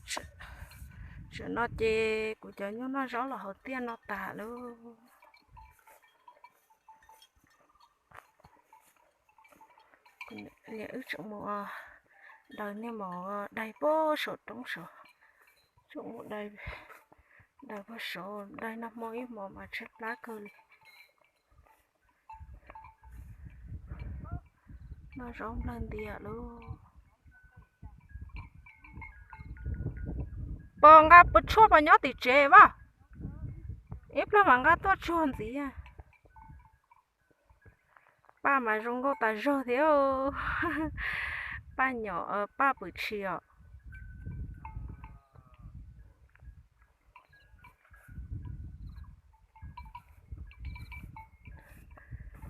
Tam sim no ces kuv cov nyuj noj zaub los hauv tiaj no tas lawm. Wb tseem mus daws niag maum daig puag saum roob saud, tseem mus daws puag saud, daws nag hmo ib hmos mas tshaib plab kawg li. Noj zaub nplawg ntias lauj. Pom nqa pw tshuaj pom nyob tim tsev vaj, ib pliag mas nqa tuaj tsuag ntxiv. Paj mas zoo nkauj tas zog thiab. Paj nyom, paj pwm tshis os.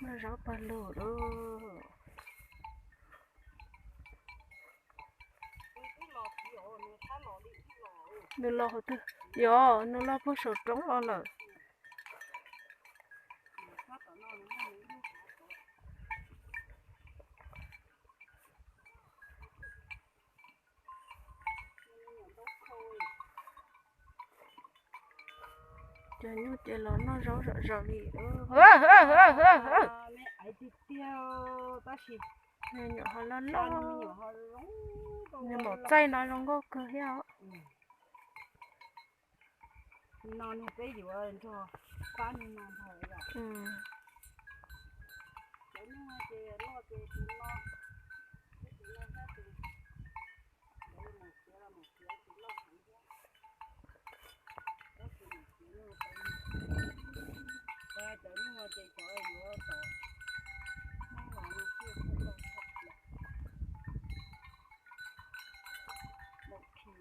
Noj zaub pawg lug lauj. Nws los hauv twg? Yog nws los puag saum roob los lawm. Cov nyuj ces los noj zaub zom zaws li. Tiag tiag, tab sis nyuam ho loj loj. Nws maum txaij no zoo nkauj kawg thiab os. No niag peb yuav nrog pab niag no ntag yom. Cov nyuj ces loj ces tus no, peb tus no thiab tus, ntawd mus txiav los mus txiav tus loj heev thiab. Tab sis mus txiav nyuj tau, cov nyuj ces cov yuav tom Hmoob los no xwb, tsis tau tshaj plaws. Maum khi.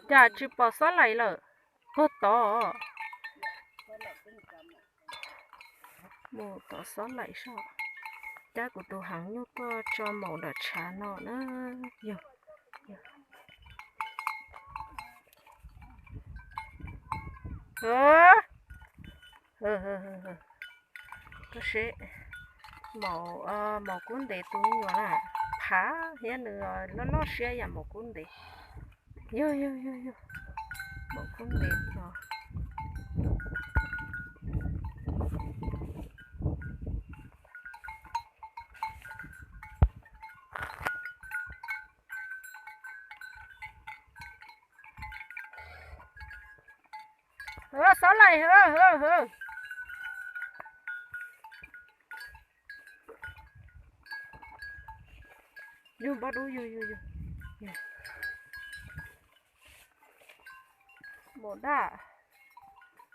Cas tsis pom xob laim lawm? Puag tod. Mus tom xob laim soj. Cab kuv tus heev nyuj tuaj tso maum nram tshav no na. Yog, yog. Tab sis maum, maum kub ntev tus me nyuam na, phav thiab nws loj loj siab yam maum kub ntev. Yog, yog, yog, yog. Maum kub ntev no. Xob laim, yug npoj dub yug, yug, yug. Maum daj,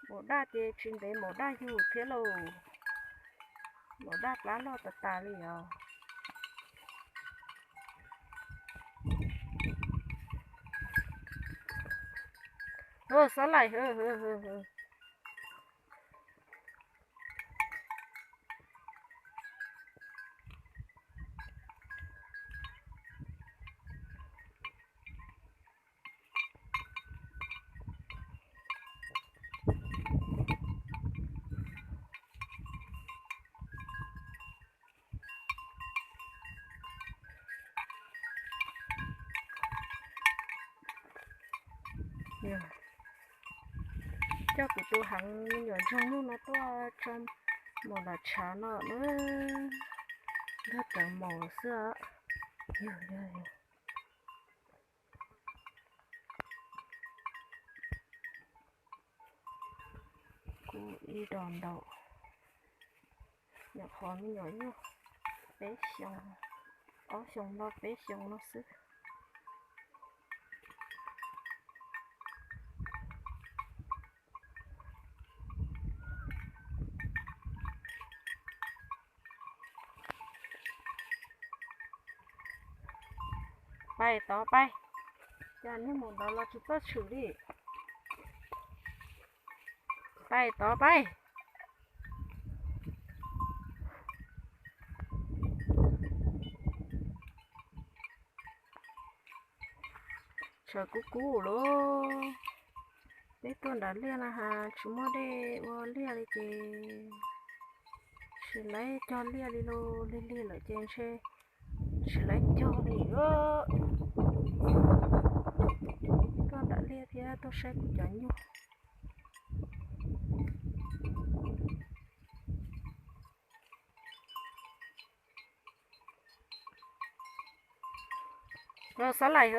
maum daj ces tsis ntev maum daj yug thiab lauj. Maum daj plab loj tas tas li os. Xob laim. Coj kuv tus heev me nyuam ntsuag nyuj no tuaj tso maum nram tshav no na. Nrog rawv maum xwb. Kuv ib dos ntaus. Nyuam qhuav me nyuam nyuj peb xyoo, ob xyoo no peb xyoo no xwb. Pais tod pais. Cas niag maum ntawd los tsis txawj tshwm li. Pais tod pais. Tshav kub kub lauj. Peb tuaj nram liaj na has tsis muaj dej ua liaj li ces tsis laib cog liaj li lauj. Lig lig lawm ces ntshe Tsis laiv cog li. Tuaj nram liaj thiab tuaj saib kuv cov nyuj. Xob laim,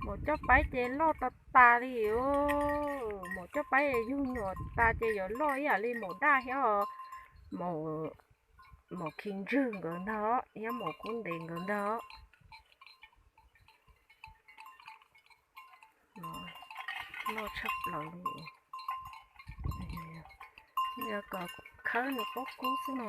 maum coj paib ces loj tas tas li. Maum coj paib yug nyuam tas ces yuav loj ib yam li maum daj thiab, maum khi ntswg nkawd ntag thiab maum kub ntev nkawd ntag. Loj tshaj plaws li. Yog kom khawb nws pob kub xwb no.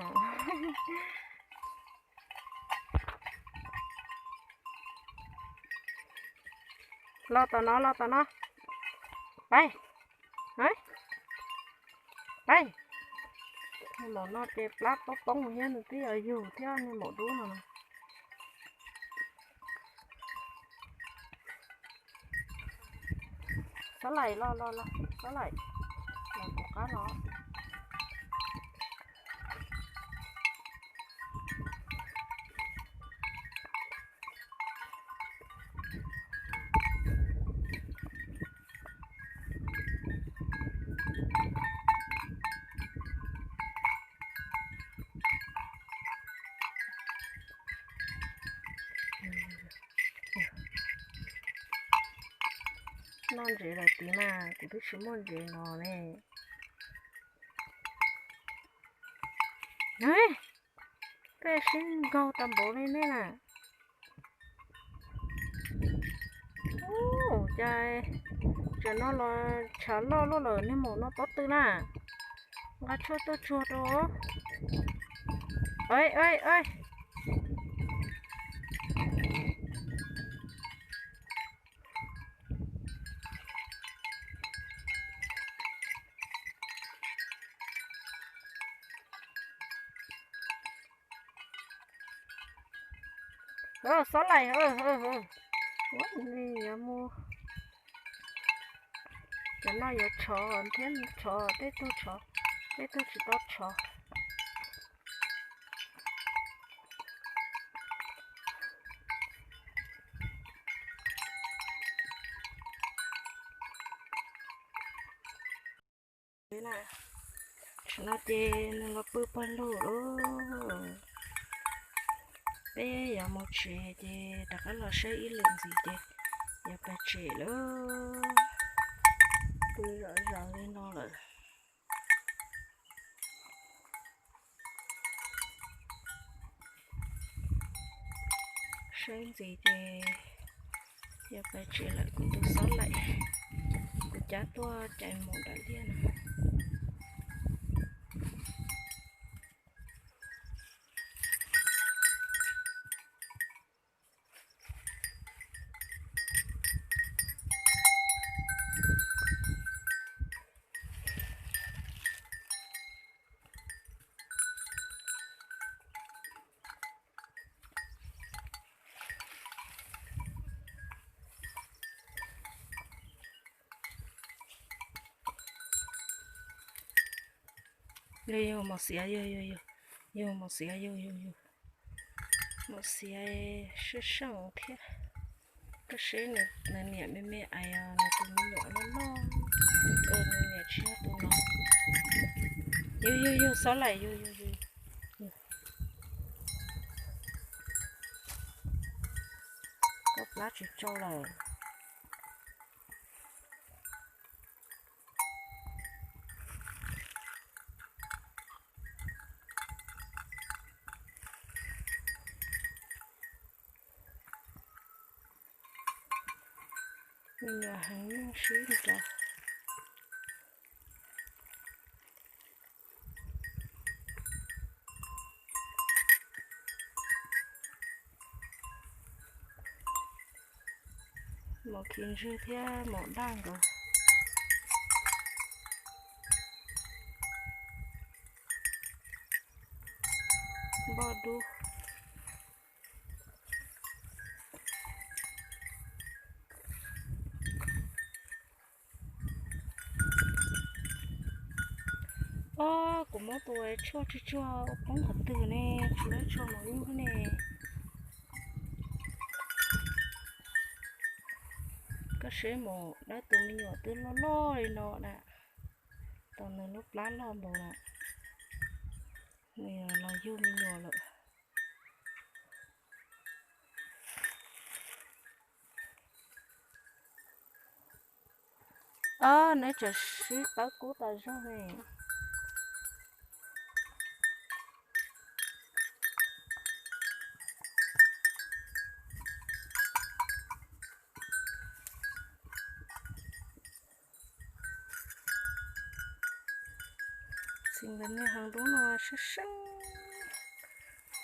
Los tom no, los tom no. Peb, peb. Maum no ces plab poob poob thiab, nws twb yog yug thiab, niag maum dub no. Xob laim los, los, los, xob laim los kuv qab los. Noj ntsev lawm tid mas, kuv twb tsis muaj ntsev no ne. Tej sib nkaug tau npaum li nej na. Ua cas tam no los tshav loj luaj lawm, niag maum no pob tw na. Nqa tshuaj tuaj tsuag rau. Xob laim, ua li yuav mus. Cov no yuav tshov thiab, tshov tej tug, tshov tej tug tsis tau tshov. Tam no ces nws los pw pawg lug lawm. Peb yuav mus tsev ces rov qab los saib ib lwm ntxiv ces yuav pais tsev lawm. Pw zom zaws li no lawm. Saib ntxiv ces yuav pais tsev lawm, kuv tus xob laim, kuv cab tuaj cais mus nram liaj no. Yog, yog, maum xiav, yog, yog, yog, yog, maum xiav, yog, yog, yog, maum xiav sab seej thiab. Koj saib nws niam me me ais os, nws tus me nyuam loj loj, nws niam tsis yog tus no. Yog, yog, yog, xob laim, yog, yog, yog. Koj plab tsis tsau lawm. Nws heev sib nrau. Maum khi ntswg thiab maum daj nkawd. Npoj dub. Ob, kuv muab tus tshuaj tsuag tsuag poob qhov twg ne, tsis muaj tshuaj mos nyuj ne. Koj saib mus, dab tus me nyuam twb loj loj li no na, tos nws lub plab loj npaum na, nws los yug me nyuam lawm. Ob, neb tseem sib pab kub tas zog ne. Txiv nkawd niag hauv lub no sab sab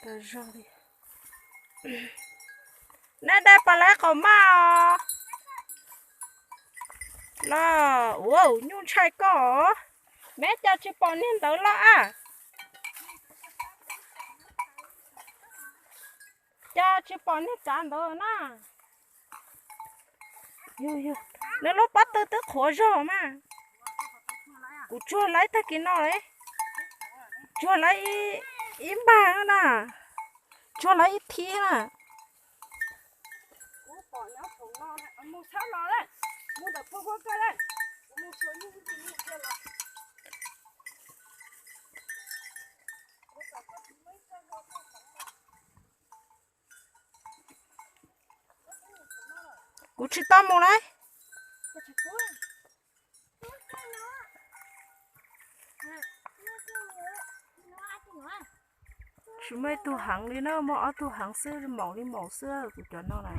tas zog li. Nej dai pas lawv qhov maj os. Los ua nyuj ntshai koj os. Meb cas tsis pom niag ntawd los a? Cas tsis pom niag tsav ntawd na? Nws lub pob tw twb qhuav zog mas. Kuv tsuag lawv tag kis no li. Tsuag lawv ib npag na. Tsuag lawv ib thib na. Kuv tsis tau mus lawm. Tsis muaj ib tug heev li na, muaj ob tug heev xwb, maum li maum xwb kuv cov no na.